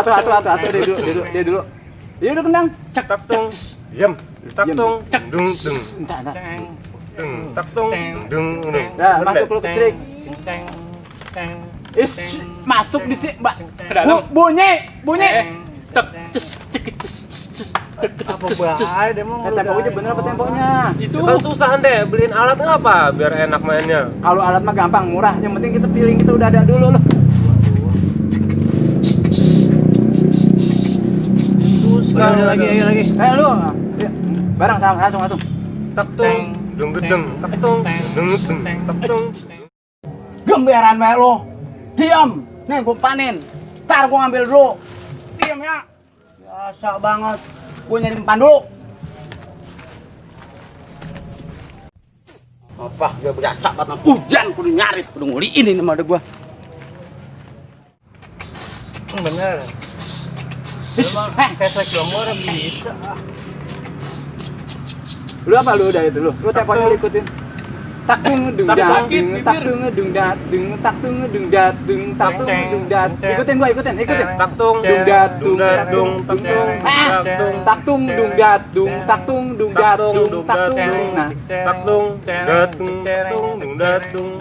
Dia dulu. Dia udah kendang. Tak tung, diam. Tak tung, dung dung. Entar. Tak tung, dung dung. Nah, masuk lu ke trik. Masuk di sini, Mbak. Bunyi. Tek ces cek ces. Apa bahaya dia mau Temponya bener apa temponya? Itu kan susah deh, beliin alat ngapa biar enak mainnya. Kalau alat mah gampang, murah. Yang penting kita feeling kita udah ada dulu loh. susah lagi. Lu. Barang langsung. Tak tung, dung gedeng. Tak tung, dung gedeng. Tak tung. Gemberan wae lo. Diam. Nih gua panen. Ntar gua ngambil dulu. Diam ya. Biasa banget. Gua nyari umpan dulu. Apa dia biasa banget hujan kudu nyarit, kudu nguliin ini mah ada gua. Bener. Kesek nomor bisa. Lu apa lu udah itu lu? Lu temponya lu ikutin. Tak dung dung dat, tak dung dung dat, tak dung dung dat, tak dung dung dat. Ikutin. Tak tung, Dung dat, dung dat, dung, tak tung, tak dung dung dat, tak dung dung dat, tak dung. Nah, tak tung, dat, dung dat, dung.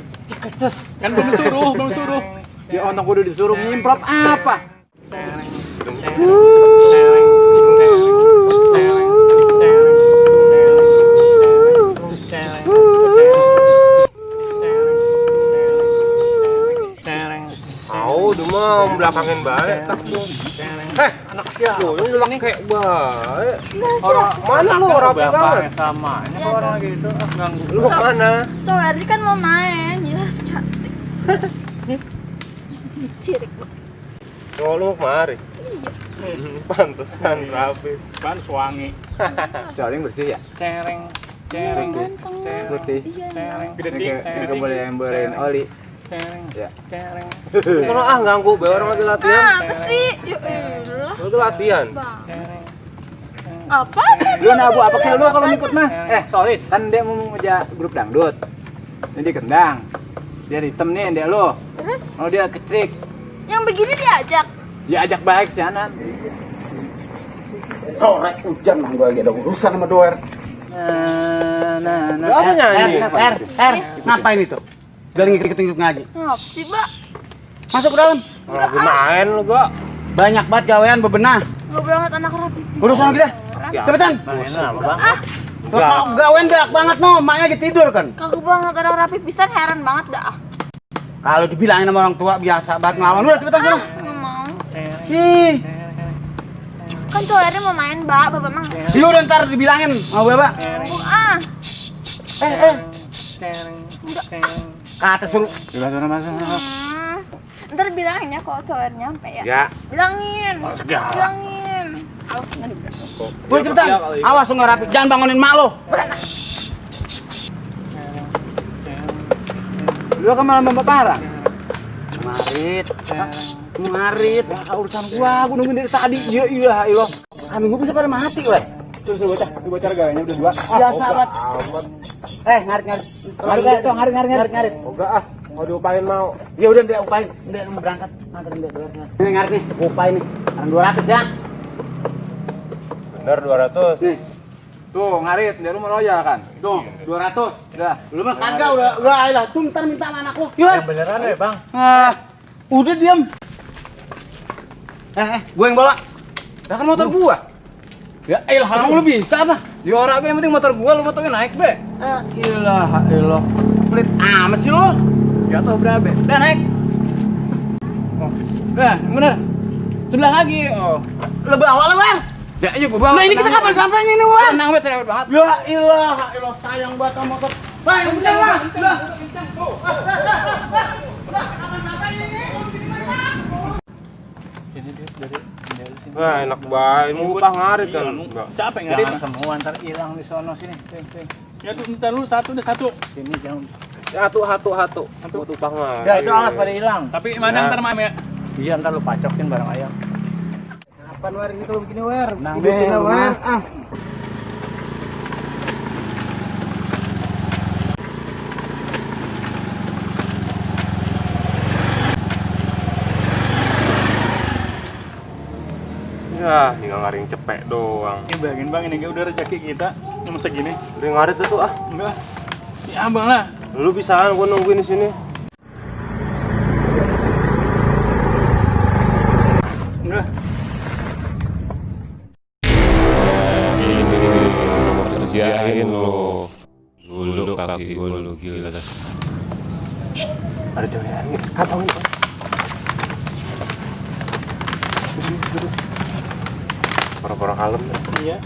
keces. Kan belum suruh. Ya otak gua udah disuruh nyimprop apa? Udah mau belakangin baik tak tung. Anak siapa? Tuh, lu kayak baik. Orang Mana lu rapi banget? Sama. Ini kalau orang gitu ganggu. Lu kemana? Tuh Erdi kan mau main, jelas cantik. Sirik banget. Oh, lu kemari. Pantesan rapi. Kan suangi. Soalnya bersih ya. Cereng. Ganteng. Putih. Iya. Enggak boleh emberin oli. Ya. Sono ganggu be orang lagi latihan. Apa sih? Ya elah. Lu tuh latihan. Bang. Apa? Lu nabu apa kayak lu kalau ngikut mah? Solis, kan dia mau ngejak grup dangdut. Ini dia kendang. Dia hitam nih dia lu. Terus Oh dia kecrik. yang begini diajak. Ya ajak baik si Anan. Sore hujan mah gua lagi ada urusan sama Doer. Lu apa nyanyi? Ngapain itu? Galing ikut ngaji. Ngapa sih, Mbak? Masuk ke dalam. Lagi main lu gua. Banyak banget gawean bebenah. Nggak banget anak rapi. Urusan lagi dah. Cepetan. Kalau gawean banyak banget no, maknya lagi tidur kan. Kagak banget anak rapi pisan, heran banget dah. Kalau dibilangin sama orang tua biasa banget ngelawan. Udah cepetan sana. Nggak mau. Ih. Kan tuh Erdi mau main, Mbak. Bapak mah. Lu udah ntar dibilangin sama Bapak. Kata suruh. Ntar bilangin ya kalau cowok nyampe ya. Ya. Bilangin. Awas nggak dibilang. Udah cepetan. Awas lu nggak rapi. Jangan bangunin mak lo. Lu kan malah bapak parah. Ngarit. Ya urusan gua nungguin dari tadi. Ya ilah. Kami gua bisa pada mati weh. Terus bocor gawanya udah dua. Biasa banget. Ngarit. Enggak ah, mau diupain mau. Ya udah dia upain. Dia mau berangkat. Anterin dia doernya. Ini ngarit nih, gua upain nih. Sekarang 200 ya. Bener 200. Nih. Tuh, ngarit, dia lu meroyal kan? Tuh, 200. Udah. Lu mah kagak udah ayolah. Tuh ntar minta sama anak lu. Yuk. Beneran ya, Bang? Udah diam. Gua yang bawa. Dah kan motor gua. Ya elah, lu bisa apa? Di orang yang penting motor gua, lu motornya naik, Be. Ilah. Pelit amat sih lu. Jatuh berapa? Udah naik. Oh. Udah, bener. Sebelah lagi. Oh. Lebih awal, Bang. Ya, ayo gua bawa. Nah, ini kita kapan sampainya ini, Bang? Tenang, Bet, cerewet banget. Ya ilah, sayang banget sama motor. Bang, bener, Bang. Udah. Kapan sampainya ini? Ini dia dari Wah, enak banget. Mau upah ngarit kan. Enggak. capek ngarit semua ntar hilang di sono sini. Ya tuh ntar lu satu. Sini jangan. Hatu. Buat upah ngarit. Ya itu alas pada hilang. Tapi mana Ya. ntar mam ya? Iya ntar lu pacokin barang ayam. Kapan war ini kalau begini war? Nang Hidup kita, war. paling cepet doang. Ini bagian bang, ini udah rezeki kita. Cuma segini. Udah ngarit tuh ah. Enggak. Ya abang lah. Lu bisa gua nungguin di sini. Enggak. Ini mau kerjain lo. Dulu kaki gue lu giles. Ada cewek ini. Kantong ini. Pura-pura kalem. Iya.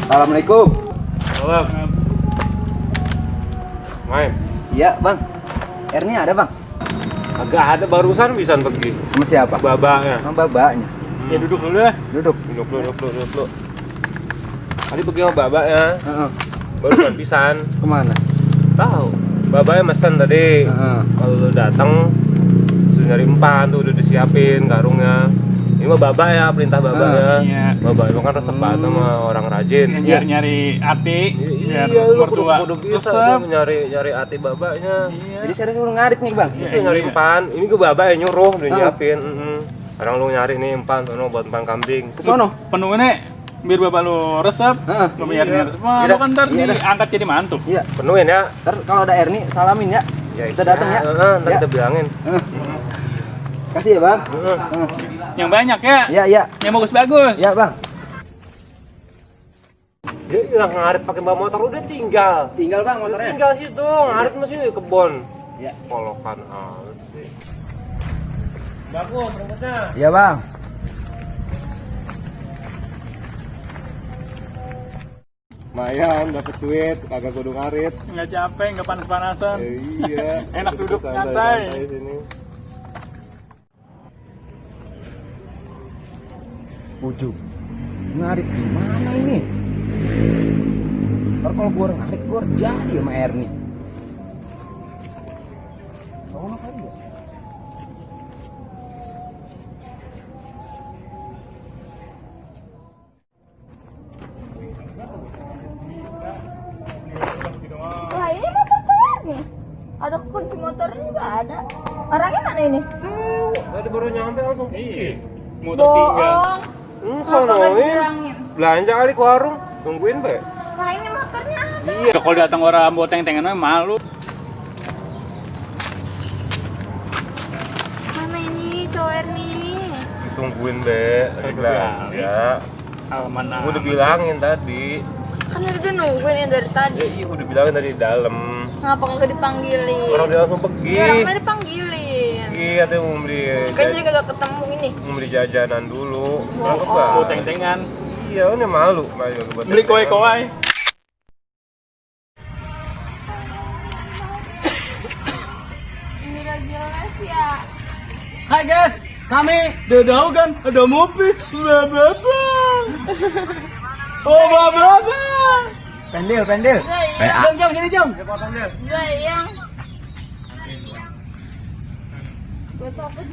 Assalamualaikum. Salam. Main. Iya bang. Erni ada bang? Agak ada barusan bisa pergi. Sama siapa? Babaknya. Sama babaknya. Ya duduk dulu ya. Duduk. Duduk lu. Tadi pergi sama babaknya. Heeh. Barusan pisan. Kemana? Tahu. Babaknya mesen tadi. Heeh. Kalau lu datang sudah nyari empan tuh udah disiapin karungnya. Ini mah babak ya, perintah babaknya. Iya. Babak emang kan resep banget sama orang rajin. Nyari ati. biar Iya, lu mertua kudu bisa resep. dia nyari hati babaknya. Iya. Jadi saya suruh ngarit nih bang. Iya, Itu nyari iya. empan. Ini ke babak yang nyuruh udah Ah. nyiapin. Sekarang lu nyari nih empan sono buat empan kambing. Ke sono. Penuhnya biar bapak lu resep, Heeh. lu bayarin resep. Wah, Iya lu kan ntar dah. Iya dah. diangkat jadi mantu. Iya. Penuhin ya. Ntar kalau ada Erni salamin ya. Ya Kita datang ya. Ntar Ya. kita bilangin. Kasih ya bang. Yang banyak ya. Iya iya. Yang bagus-bagus. Iya bang. Dia bilang ngarit pakai bawa motor udah tinggal. Tinggal bang motornya. Tinggal situ, ngarit masih di kebon. Iya. Polokan alat sih. Bagus rumputnya. Iya bang. Lumayan dapat duit, kagak kudu ngarit. Nggak capek, nggak panas-panasan. Iya. Enak duduk santai. Sini. Ujung. Ngarit gimana ini? Ntar kalau gua ngarit gua jadi sama Erni. Sono kali ya? Wah ini motor keren nih. Ada kunci motornya juga ada. Orangnya mana ini? Tadi baru nyampe langsung Iya. Motor tinggal. Bohong. Sono Kenapa nggak ini dibilangin? belanja kali ke warung, tungguin be. Wah ini motornya ada. Iya, kalau datang orang bawa teng-tengan mah malu. Mana ini cowok Erni? Tungguin be, tadi belanja. Alaman Gua udah bilangin tadi. Kan udah nungguin ya dari tadi. Ya iya udah bilangin tadi di dalam. Ngapa nggak dipanggilin? Orang dia langsung pergi. Ya, orang tadi dipanggilin. Iya, dia mau beli Kan jadi kagak ketemu ini. mau beli jajanan dulu. Oh, Kenapa, oh. Bang? Bawa teng-tengan. Iya, ini malu buat Beli kue-kue. Ini lagi les ya. Hai guys, kami Dadaugan ada Mupis, Bababang. Oh Bababang. Pendil. Zayang. Jong sini Jong. Zayang. Gue takut.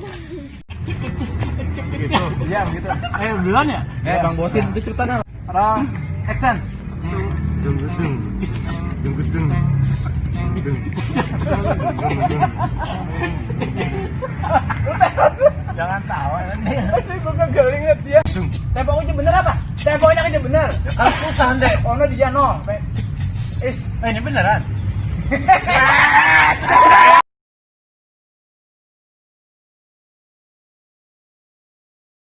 Iya gitu. Ayo duluan ya. Bang Bosin itu ceritanya. Orang action. Jangan tawa nanti. Gue kegeling liat dia. Temponya bener apa? Temponya aja bener. Kalau susah deh. Ono dia no. Ini beneran.